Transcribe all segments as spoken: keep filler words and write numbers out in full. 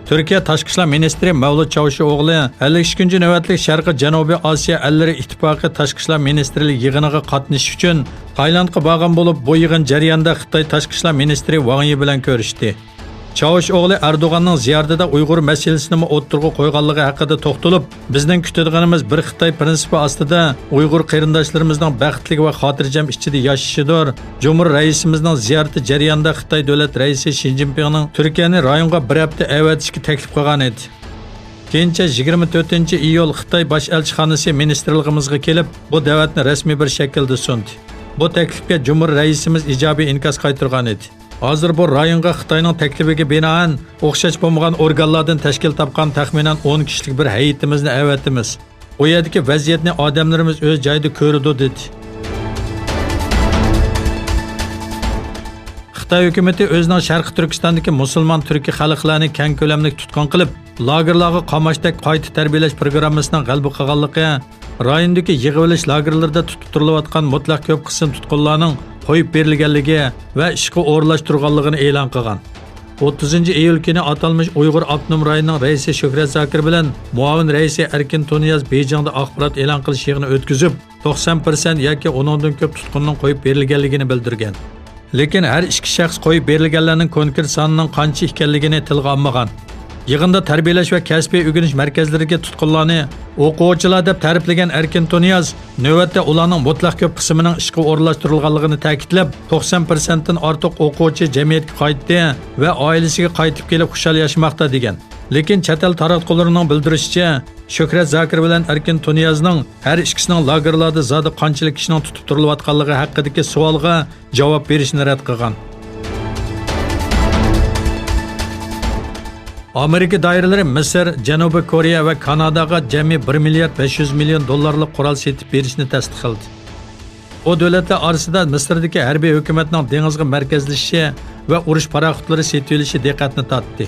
تۈركىيە تاشقى ئىشلار مىنىستىرى مەۋلۇت چاۋۇشئوغلى ئەللىك ئىككىنچى نۆۋەتلىك شەرقىي جەنۇبىي ئاسىيا ئەللىرى ئىتتىپاقى تاشقى ئىشلار مىنىستىرلىك يىغىنىغا قاتنىشىش ئۈچۈن تايلاندقا بارغان بولۇپ، بۇ يىغىن جەريانىدا خىتاي تاشقى ئىشلار مىنىستىرى ۋاڭ يى بىلەن كۆرۈشتى. چاۋۇشئوغلى ئەردوغاننىڭ زىيارىتىدە ئۇيغۇر مەسىلىسىنىمۇ ئوتتۇرىغا قويغانلىقى ھەققىدە توختىلىپ، بىزنىڭ كۈتىدىغىنىمىز بىر خىتاي پىرىنسىپى ئاستىدا ئۇيغۇر قېرىنداشلىرىمىزنىڭ بەختلىك ۋە خاتىرجەم ئىچىدە ياشىشىدۇر. جۇمھۇر رەئىسىمىزنىڭ زىيارىتى جەريانىدا خىتاي دۆلەت رەئىسى شى جىنپىڭنىڭ تۈركىيەنى رايونغا بىر ھەپتە ئەۋەتىشكە تەكلىپ قىلغان ئىدى. كېيىنچە يىگىرمە تۆتىنچى ئىيۇل خىتاي باش ئەلچىخانىسى مىنىستىرلىقىمىزغا كېلىپ، بۇ دەۋەتنى رەسمىي بىر شەكىلدە سۇندى. بۇ تەكلىپكە جۇمھۇر رەئىسىمىز ئىجابىي ئىنكاس قايتۇرغان ئىدى. ھازىر بۇ رايونغا خىتاينىڭ تەكلىپىگە بىنائەن، ئوخشاش بولمىغان ئورگانلاردىن تەشكىل تاپقان تەخمىنەن ئون كىشىلىك بىر ھەيئىتىمىزنى ئەۋەتىمىز. ئۇ يەردىكى ۋەزىيەتنى ئادەملىرىمىز ئۆز جايىدا كۆرىدۇ، دېدى. خىتاي ھۆكۈمىتى ئۆزىنىڭ شەرقىي تۈركىستاندىكى مۇسۇلمان تۈركىي خەلقلەرنى كەڭ كۆلەملىك تۇتقۇن قىلىپ، لاگېرلارغا قاماشتەك قايتا تەربىيەلەش پروگراممىسىنىڭ غەلىبە قىلغانلىقى، رايوندىكى يىغىۋېلىش لاگېرلىرىدا تۇتۇپ تۇرۇلۇۋاتقان مۇتلەق كۆپ قىسىم تۇتقۇنلارنىڭ قويۇپ بېرىلگەنلىكى ۋە ئىشقا ئورۇنلاشتۇرۇلغانلىقىنى ئېلان قىلغان. ئوتتۇزىنچى ئىيۇل كۈنى ئاتالمىش ئۇيغۇر ئاپتونوم رايونىنىڭ رەئىسى شۆھرەت زاكىر بىلەن مۇئاۋىن رەئىسى ئەركىن تۇنىياز بېيجىڭدا ئاخبارات ئېلان قىلىش يىغىنى ئۆتكۈزۈپ، توقسان پىرسەنت ياكى ئۇنىڭدىن كۆپ تۇتقۇننىڭ قويۇپ بېرىلگەنلىكىنى بىلدۈرگەن. لېكىن ھەر ئىككى شەخس قويۇپ بېرىلگەنلەرنىڭ كونكرېت سانىنىڭ قانچە ئىكەنلىكىنى تىلغا ئالمىغان. يىغىندا تەربىيەلەش ۋە كەسپىي ئۆگىنىش مەركەزلىرىدىكى تۇتقۇنلارنى ئوقۇغۇچىلار دەپ تەرىپلىگەن ئەركىن تۇنىياز، نۆۋەتتە ئۇلارنىڭ مۇتلەق كۆپ قىسمىنىڭ ئىشقا ئورۇنلاشتۇرۇلغانلىقىنى تەكىتلەپ، توقسان پىرسەنتتىن ئارتۇق ئوقۇغۇچى جەمئىيەتكە قايتتى ۋە ئائىلىسىگە قايتىپ كېلىپ خۇشال ياشىماقتا، دېگەن. لېكىن چەت ئەل تاراتقۇلىرىنىڭ بىلدۈرۈشىچە، شۆھرەت زاكىر بىلەن ئەركىن تۇنىيازنىڭ ھەر ئىككىسىنىڭ لاگېرلاردا زادى قانچىلىك كىشىنىڭ تۇتۇپ تۇرۇلۇۋاتقانلىقى ھەققىدىكى سوئالغا جاۋاب بېرىشنى رەت قىلغان. ئامېرىكا دائىرىلىرى مىسىر، جەنۇبىي كورېيە ۋە كاناداغا جەمئىي بىر مىليارد بەش يۈز مىليون دوللارلىق قورال سېتىپ بېرىشنى تەستىقلىدى. بۇ دۆلەتلەر ئارىسىدا مىسىردىكى ھەربىي ھۆكۈمەتنىڭ دېڭىزغا مەركەزلىشىشى ۋە ئۇرۇش پاراخوتلىرى سېتىۋېلىشى دىققەتنى تارتتى.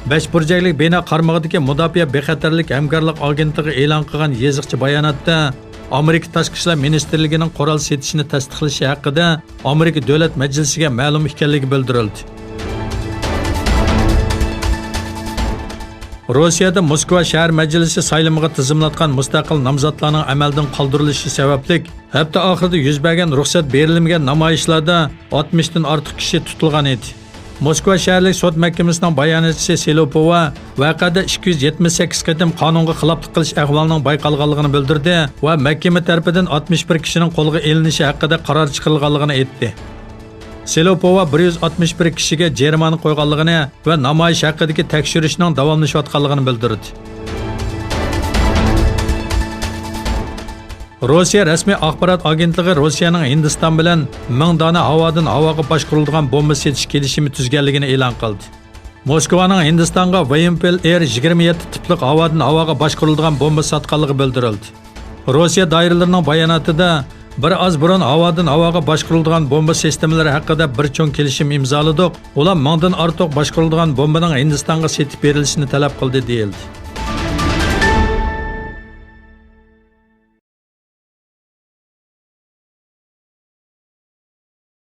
بەش بۇرجەكلىك بىنا قارمىقىدىكى مۇداپىئە بىخەتەرلىك ھەمكارلىق ئاگېنتلىقى ئېلان قىلغان يېزىقچە باياناتتا، ئامېرىكا تاشقى ئىشلار مىنىستىرلىكىنىڭ قورال سېتىشنى تەستىقلىشى ھەققىدە ئامېرىكا دۆلەت مەجلىسىگە مەلۇم ئىكەنلىكى بىلدۈرۈلدى. روسىيەدە موسكۋا شەھەر مەجلىسى سايلىمىغا تىزىملاتقان مۇستەقىل نامزاتلارنىڭ ئەمەلدىن قالدۇرۇلۇشى سەۋەبلىك، ھەپتە ئاخىرىدا يۈز بەرگەن رۇخسەت بېرىلمىگەن نامايىشلاردا ئاتمىشتىن ئارتۇق كىشى تۇتۇلغان ئىدى. موسكۋا شەھەرلىك سوت مەھكىمىسىنىڭ باياناتچىسى سېلوپوۋا ۋەقەدە ئىككى يۈز يەتمىش سەككىز قېتىم قانۇنغا خىلاپلىق قىلىش ئەھۋالىنىڭ بايقالغانلىقىنى بىلدۈردى ۋە مەھكىمە تەرىپىدىن ئاتمىش بىر كىشىنىڭ قولغا ئېلىنىشى ھەققىدە قارار چىقىرىلغانلىقىنى ئېيتتى. سېلوپوۋا بىر يۈز ئاتمىش بىر كىشىگە جەرىمانە قويغانلىقىنى ۋە نامايىش ھەققىدىكى تەكشۈرۈشنىڭ داۋاملىشىۋاتقانلىقىنى بىلدۈردى. روسىيە رەسمىي ئاخبارات ئاگېنتلىقى روسىيەنىڭ ھىندىستان بىلەن مىڭ دانە ھاۋادىن ھاۋاغا باشقۇرۇلىدىغان بومبا سېتىش كېلىشىمى تۈزگەنلىكىنى ئېلان قىلدى. موسكۋانىڭ ھىندىستانغا ۋېيمپېل ئېر يىگىرمە يەتتە تىپلىق ھاۋادىن ھاۋاغا باشقۇرۇلىدىغان بومبا ساتقانلىقى بىلدۈرۈلدى. روسىيە دائىرىلىرىنىڭ باياناتىدا، بىر ئاز بۇرۇن ھاۋادىن ھاۋاغا باشقۇرۇلىدىغان بومبا سىستېمىلىرى ھەققىدە بىر چوڭ كېلىشىم ئىمزالىدۇق. ئۇلار مىڭدىن ئارتۇق باشقۇرۇلىدىغان بومبىنىڭ ھىندىستانغا سېتىپ بېرىلىشىنى تەلەپ قىلدى، دېيىلدى.